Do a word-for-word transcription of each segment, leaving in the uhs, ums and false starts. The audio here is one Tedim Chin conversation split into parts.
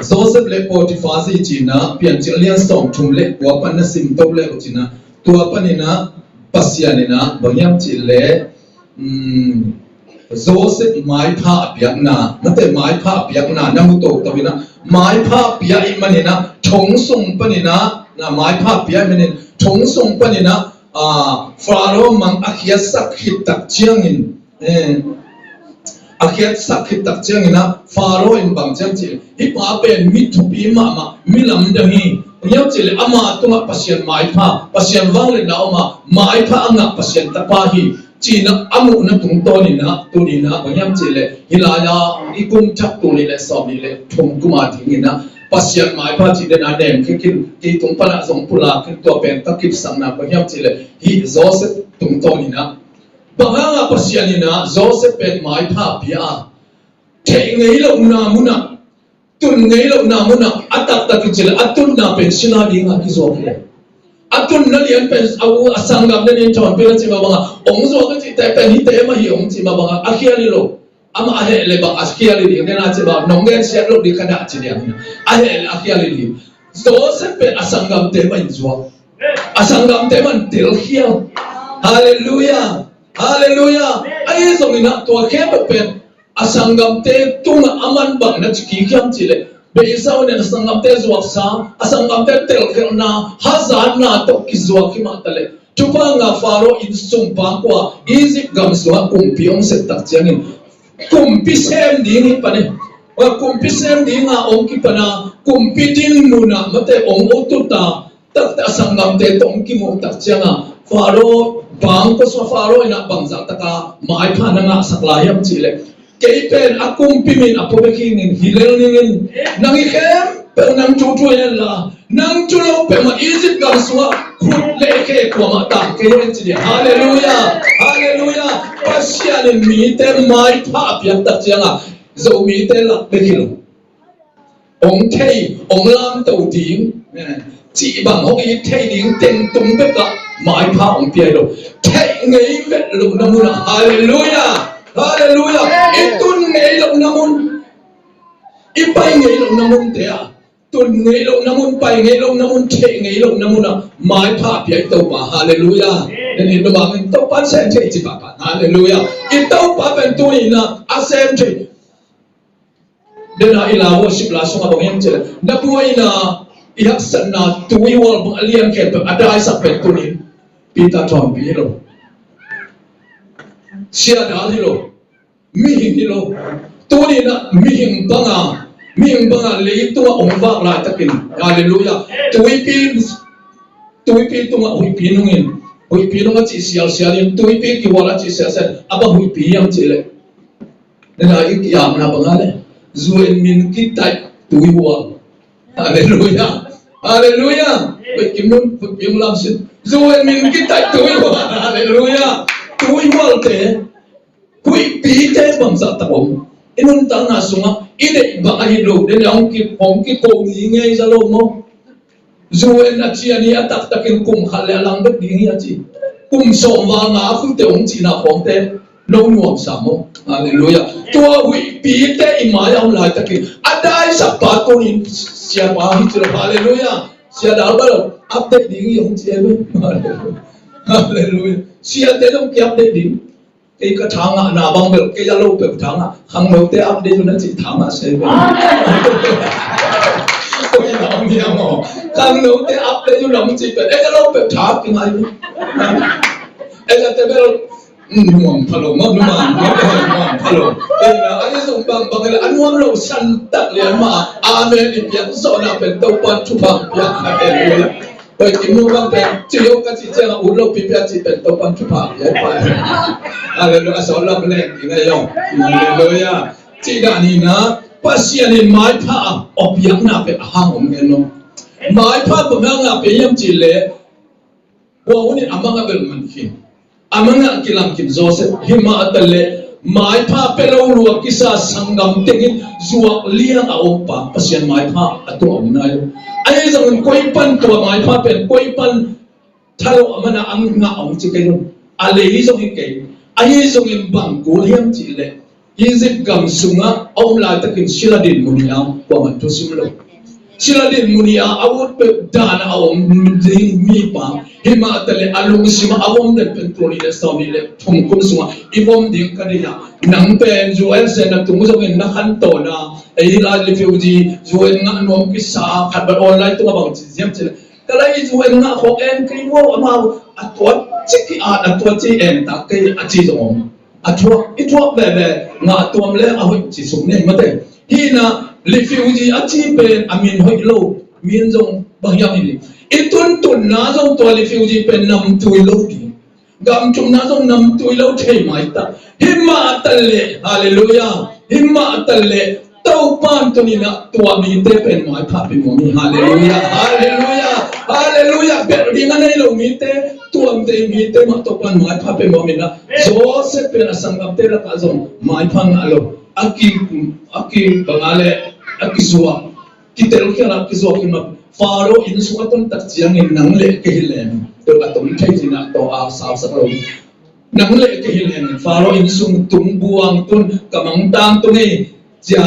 Joseph le Potiphar zi cinah Piancil lian sawm thum le kua pan na sim to le uh cinah tua paninah Pasian inah bang hiam cih le um, Joseph maipha a piakna, mate maipha a piakna na mu toto inah maipha a piak ih maninah thong sung paninah na maipha a piak ih manin thong sung paninah ah, Faro mang a khiatsak khit tak ciangin eh, a khiatsak khit tak ciangin ah Faro in bang ciam cih hih pa pen mi thupi mahmah mi lamdang hi. Bang hiam cih le ama tungah Pasian maipha, Pasian vangliatna om a maipha a ngah Pasian tapa hi. Cinah a muhna tungtawn inah tuninah bang hiam cih le hih lai-a i kum thak tul nih le sawm nih le thum kum a dinginah Pasian maipha cih den a nem khekin kei tung panah zong pulak khin tua pen ka kipsakna bang hiam cih le hih Joseph tungtawn inah bang hangah Pasian inah Joseph pen maipha pia a theih ngei lohna munah tun ngei lohna munah a taktak in cih le a tunna pen sila dingah kizuak hi. A tunna lian pen a u a sanggam den in thawnpi na cih mah bangah ong zuak a cihte pen hihte mah hi ong cih mah bangah a khial hi lo. Amah a heh le bang a khial hi ding den a cih mah nong gen siat lo ding ka dah cih liang hi. A heh le a khial hi ding. Joseph pen a sanggamte mah in zuak. A sanggamte mah in telkhial. Halleluiah. Halleluiah. Ahi zongin ah tua khempeuh pen a sanggamte tungah a man bang na ci kik hiam cih leh beisa uh nen a sanggamte zuaksa a sanggamte telkhialhna hazatna tawh kizuak hi mah ta leh thupha ngah Faro inn sung pangkua Egypt gam sungah kumpi hong sep tak ciangin kumpi sem ding hi pan e. Kumpi sem dinga hong kipan a kumpi din munah mate hong ututa takte a sanggamte tawh hong kimuh tak cianga Faro bang kua sua Faro inah bangzah taka maipha na ngahsak lai hiam cih leh kei pen a kumpi min a pua bek hi ning hi lel ningin nang i khempeuh nang thu thu hen la nang thu lo peuhmah Egypt gam sungah khut le khe kuamah tang kei hen ci ding. Halleluiah. Halleluiah. Pasian in mite maipha a piak tak cianga Zomite lak bek hi lo. Hong thei hong lamto ding cih bang hong it thei ding tengtung bekah maipha hong pia hi lo. Theih ngei vet lohna munah halleluiah. Halleluiah. I tun ngei lohna mun i pai ngei lohna munte ah tun ngei lohna mun pai ngei lohna mun theih ngei lohna munah maipha pia i Topa. Halleluiah. Nen in lubangin Topa in sem thei ci pahpah. Halleluiah. I Topa pen tuninah a sem thei. Dena i la worship la sungah bang hiam cih leh na buaina i haksatna tuihual bang a lian khempeuh a daisak pen tunin Peter thawnpi hi lo. Siadal hi lo. Mihing hi lo. Tuninah mihing banga mihing banga leitungah hong vak laitakin halleluiah tuipi tuipi tungah huihpi nungin huihpi nung a cih sialsialin tuipi kihual a cih sialsial a bang huihpi hiam cih leh Nena i kiamna banga le zuen min kitaih tuihual. Halleluiah. Halleluiah. Huihkim nun huihkim lamsin zuen min kitaih tuihual. Halleluiah. Tuihualte huihpite bangzah tak om. I nuntakna sungah i deih bang ahi lo dena hong ki hong kiko ngingei za lo maw? Zuen a cian hi a taktakin kum khat le a lang bek ding hi a ci. Kum sawm val nga a khuite hong cihna khawngte no nuamsa maw? Halleluiah. Tua huihpite i mai a om laitakin a daisak pa tunin siapa hi ci lo. Halleluiah. Sia dal balo update ding hi hong ci e. Halleluiah. Siate dong ki update ding. Kei ka thangah na bang bel kei a lo peuh thangah khangnote update uh na cih thangah se bel. Koi na om hiam aw khangnote update uh na om cih peuh ei a lo peuh thang kingai bel. Ei a te bel nuam pha lo maw nuam nuam pha lo. Ei na a i zong bang bang ei a nuam lo san tak lian mah amen i piak zawhna pen Topan thupha piak kha ei. Hoi, kim nu bang pen ci lo ka cih ciangah ut lo pipi a cih pen Topan thupha piak pai. Halleluiah. A sawt lam leng i ngai lo. Halleluiah. Cih dan hi na Pasian in maipha a awpiakna pen a hang om ngen lo. Maipha bang hang a pe hiam cih leh hua hun in a mang a bel man khin. A mangah kilam khin Joseph hi mah a ta leh maipha pia lo lua kisa sanggam tengin zuak liang a om pa Pasian maipha a tua om nai lo. Ahi zongin koi pan tua maipha pen koi pan thalo a mana a ngah om ci kei lo. A lei zong hi kei. Ahi zongin bang kul hiam cih leh Egypt gam sungah a om laitakin Saladin mun hi a, kuamah in thusim lo. Saladin mun hi a, a ut peuh dan a om ding mipa. Himah taleh a lungsim a om den pen tul nih le sawm nih le thum kum sungah i om ding ka deih a. Nang pen U S A na tung zongin na khantawn a, ei lai refugee U N ngah nuam kisa khat bang online tungah bang ci ziam ci le, ka lai U N ngah khawk en kei uh, amau a tuat cik i at a tuat ci en tak kei a ci zong om. A thuak, i thuak veve ngah tuam le a hoih ci suk nei mate. Hina refugee a ci pen a min hoih lo, min zong bang hiam hi. I tuntunna zong tua refugee pen namtui lo ding. Gam thumna zong namtui lo thei mai ta. Himah taleh, halleluiah. Himah taleh Topan tuninah tua mite pen maipha pe muam hi. Halleluiah, halleluiah, halleluiah. Belh ding a nei lo mite, tuamte mite mah Topan maipha pe muam inah. Joseph pen a sanggamte lakah zong maipha ngah lo. A ki, a ki banga le a kizuak, kitelkhial a kizuak hi mah. Pharaoh inn sung a tontak ciangin nang le kei hi leng tua a tom thei cinah tawh a sausak lo. Nang le kei hi leng Pharaoh inn sung tung buang tun ka mangtang tung ei cia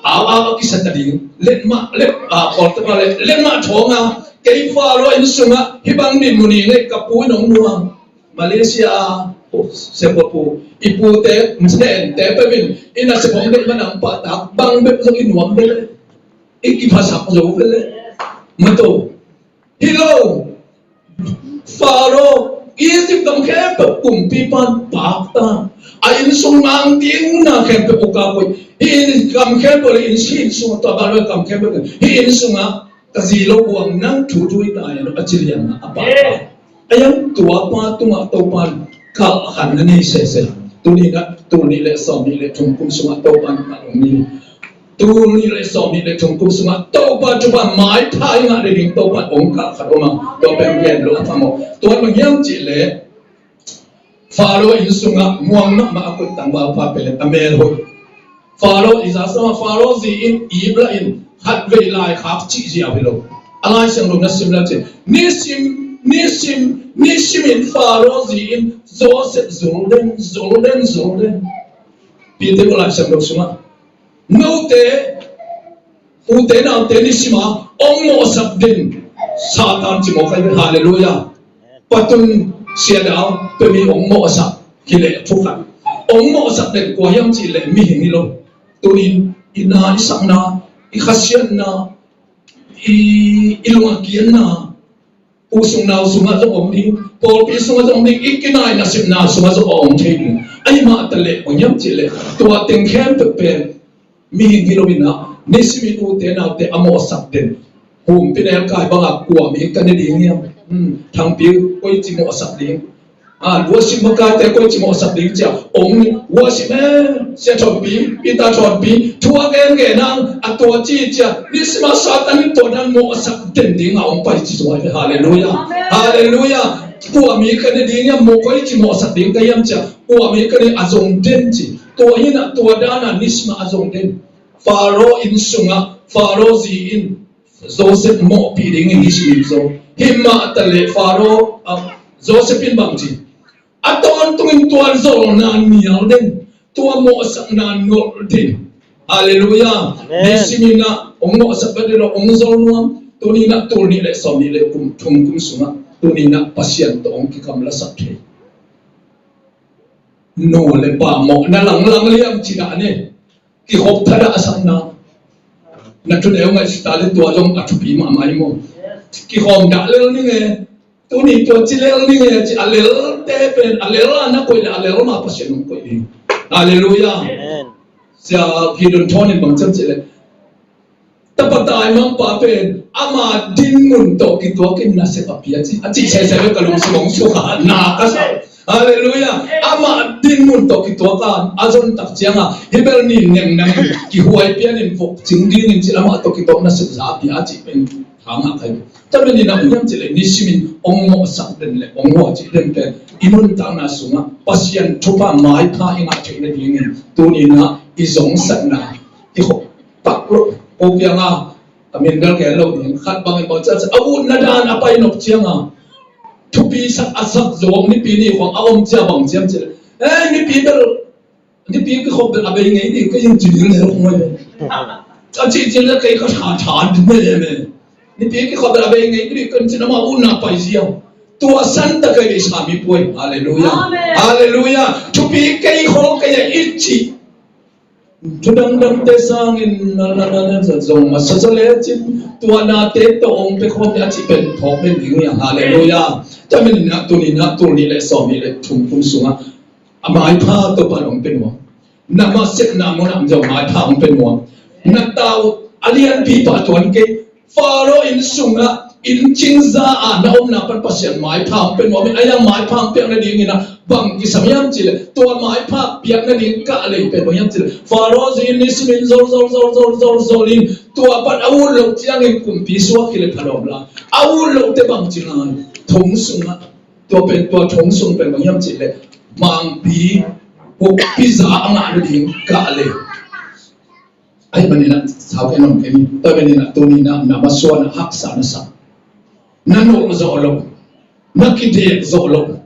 au au a kisa ta ding. Let mah let a kawltapa le let mah thawng a kei Pharaoh inn sungah hih bang din mun hi ngei ka pu in hong nuam. Malaysia a sepotpu i pute msente peuh in i nasep hong deih manang pahtak bang bek zong i nuam bek le i kiphasak zo bek le mato. Hi lo. Pharaoh, Egypt gam khempeuh kumpipa in pakta. A inn sung mang ding na khempeuh uk a koih. Hih inn gam khempeuh le inn si inn sung a tua bang lo inn gam khempeuh. Hih inn sungah ka zi lo buang nang thu thu hi ta hi lo a ci liang a pakta. A yang tua pa tungah Topan kalh a khan na nei sese. Tuni na, tuni le sawm nih le thum kum sungah Topan kalh ni. Tul nih le sawm nih le thum kum sungah Topa thupha maipha i ngah ding Topa hong kalh khat om a, tua pen gen lo a phamawh. Tua bang hiam cih leh Pharaoh inn sungah muang mahmah a koih tangvalpa pen a mel hoih. Pharaoh i za sama Pharaoh zi in ip lah in khat vei laikhak cih ziau hi lo. A Lai Siangtho na sim lah cih nisim nisim nisim in Pharaoh zi in Joseph zul den zul den zul den. Pite ko Lai Siangtho sungah Note, ute naute nisima ong mawhsak den Satan ci mawk ahi ve. Halleluiah. Patun siadau pemi ong mawhsak hileh thukhat. Ong mawhsak den kua hiam cihleh mihing hi lo. Tunin i na i sakna, i khasiatna, i, i lungakianna, u sung nau sungah zong om ding, pawlpi sungah zong om ding, i kinai nasepna sungah zong a om thei ding. Ahi mah taleh bang hiam cihleh tua teng khempeuh pen mihing hi lo inah nisimin ute naute a mawhsak den. Humpinelkai bangah kua mi ka ne ding hiam? Thangpi koici mawhsak ding? Worship makaite koici mawhsak ding cia ong worship e. Sia Thawnpi, Peter Thawnpi thu a gengen ang a tua ci cia nisima Satan in tua dan mawhsak den ding a ong pai ci suai ve. Halleluiah. Halleluiah. Kua mi ka ne ding hiam, maw koici mawhsak ding ka hiam cia kua mi ka ne a zong den ci. Tua hinah tua dana nisima a zong den. Pharaoh inn sungah Pharaoh zi in Joseph mawhpih dingin hi simin zo. Himah taleh Pharaoh, ah, Joseph in bangci a tawntungin tua zolna nial den, tua mawhsakna nolh den. Halleluiah. Amen. Nisiminah ong mawhsak ka den lo ong zol nuam. Tuninah tul nih le sawm nih le kum thum kum sungah tuninah Pasian tawh ong kikamlasak thei. Nu le pa mawhna langlang liam ci dah ne. Kikhop thadah a sakna. Na thuneu ngaihsut a le tua zong a thupi mahmah hi maw? Kikhawm dah lel ning e. Tuni tua ci lel ning e ci a lelte pen a lel a na koih le a lel ma Pasian hong koih ding. Halleluiah. Amen. Sia Gideon Thawn in bang ciam ci le. Tapa taimangpa pen ama dinmun tawh kituakin nasep a pia ci a cih sese ve ka lungsim hong sukha na ka sa. Halleluiah. Ama dinmun tawh kituaka a zon tak cianga hi bel nin nengnem kihuai pianin vok cing dingin ci amah tawh kituak nasep za a pia a cih pen hanga kai. Tabenin a hiam cileh nisimin ong mawhsak den le ong hua cih den pen i nuntakna sungah Pasian thupha maipha i ngah theih nadingin tuninah i zongsatna i hok pak lo. Ko pianga a min bel gen lo ding khat bangin bang ciat a utna dan a pai nop cianga thupi sak a sak zawk nipi ni khong a om cia bang ciam cih eh nipi bel Nipi kikhop bel a bei ngei ding ka in ci ding le hong mai. A ci ci le kei ka tha tha ding le le. Nipi kikhop bel a bei ngei ding ka in ci na ma u na pai zia. Tua san ta kei sa mi puai. Hallelujah. Amen. Hallelujah. Thupi kei khol kei a i ci. Thu dangdangte sangin na na na na zong masa sa le cin tua nate tawh ong pe khawm a ci pen phawk pen ding nia. Hallelujah. Tua min na tuni na tuni le sawm ni le thum kum sunga a maipha Topa ong pe nuam. Na ma sep na mo na zong maipha ong pe nuam. Na tau a lianpi pa tuan kei Faro inn sungah inn cingza a na omna pan Pasian maipha hong pia nuam in, a yang maipha hong piak nadingin ah bang kisam hiam cih leh, tua maipha piak nading kah lei pen bang hiam cih leh, Faro zui in nisimin zol zol zol zol zol zol in, tua pan a ut loh ciangin kumpi suak hi leh pha lawm la. A ut loh te bang ci ngai, thong sungah, tua pen, tua thong sung pen bang hiam cih leh, mangpi hukpi za a ngah nading kah lei. Ahih manin ah sau kei nong kei ni. Tua ahih manin ah tuni na, na masuan ah haksa na sa. Na nolh zawh loh, na kidek zawh loh,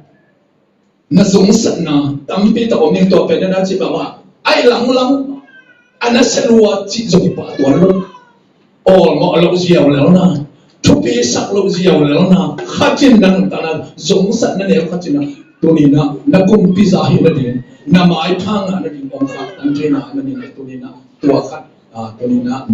na zongsatna tampi tak om ning. Tua pen na na cih bang ah, ai langlang a na sia lua cih zong hi pah tuan lo. Awlmawh loh ziau lel na, thupi sak loh ziau lel na, khat in na nuntakna zongsatna neu khat in ah tuni na, na kumpi za hi nading, na maipha ngah nading ong khahtan thei na ahih manin ah tuni na tua khat, ah, tuni na,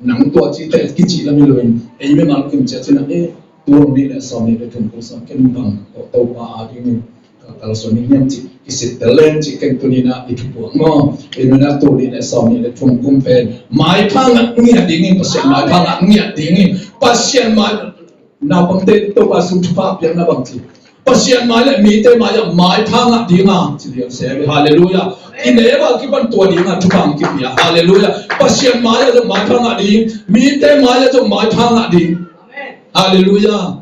nang tua cihte kici lam hi lo in, ei mimal kim cia cin ah, eh, tua nih le sawm nih le thum kum sawm ken bang Topa a dingin ka kalsuan ning hiam cih kisit tel leng cih ken tuni na i thupuak maw? Ei mimal tua nih le sawm nih le thum kum pen maipha ngah ngiat dingin, Pasian maipha ngah ngiat dingin, Pasian mai Naupangte Topa sung thupha piakna bang ci. Pasian mai le mite mai ah maipha ngah ding a ci liang se. Hallelujah. I neu a kipan tua ding a thupha hong kipia. Hallelujah. Pasian mai ah zong maipha ngah ding. Mite mai ah zong maipha ngah ding. Hallelujah.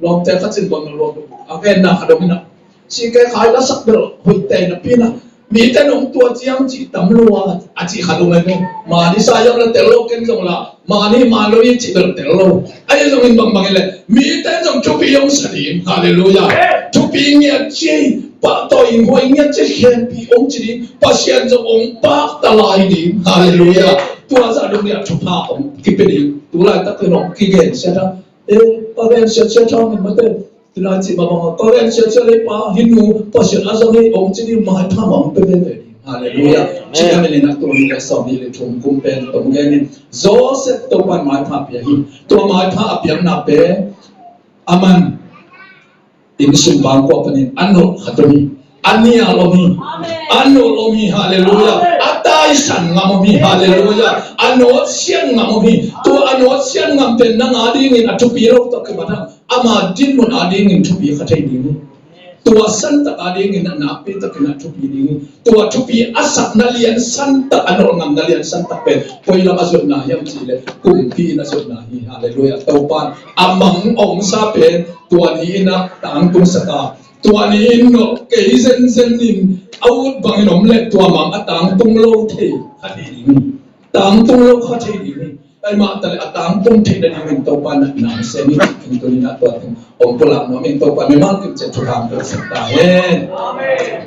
Lawmte khat sin bang na lawm. A genna khat om in ah. Sih kei khai lasak bel hoih tei napi in ah. Mite nong tua ciang cih tam lua a cih khat om ahi ve. Mani sa yam la tel lo ken zong la. Mani man lo i cih bel tel lo. Ahi zongin bangbang in le mite zong thupi hong sa ding. Hallelujah. Thupi ngiat ci, pahtawi in huai ngiat ci khempeuh hong ci ding. Pasian zong hong pakta lai ding. Hallelujah. Tua zah dong nia thupha hong kipia ding. Tu laitak in hong kigen siat a. Eh, pa gen siat siat hong in mate. Tuna cih mah bangah ka gen siasia lei pa hi nu Pasian a zang hi ong ci ding maipha mah ong pe veve ding. Halleluiah. Amen. Ci a menin a tul nih le sawm nih le thum kum pen tong gen in Joseph Topan maipha pia hi. Tua maipha a piakna pen aman inn sung bangkua panin a nolh khat om hi. A nial om hi. Amen. A nolh om hi. Halleluiah. Amen. A taisan ngam om hi. Halleluiah. A nawtsiat ngam om hi. Tua a nawtsiat ngam pen nang a dingin a thupi lo tawh kimat a ama dinmun a dingin thupi kha thei ding hi. Tua santak a dingin a nakpi takin a thupi ding hi. Tua thupi a sakna lian santak, a nolh ngamna lian santak pen koi lam a zuatna hiam cih leh kumpi in a zuatna hi. Halleluiah. Topan a mang ong sa pen tua ni in a tangtung sak a, tua ni in nolh kei zenzen in a ut bangin om leh tua mang a tangtung lo thei kha thei ding hi. Tangtung lo kha thei ding hi. Tua mah taleh a tangtung theihna dingin Topa na, na sem hi. Tuni in a tua teng hong pulak nuam in Topa mimal kim ciat thupha hong pia sak ta hen. Amen.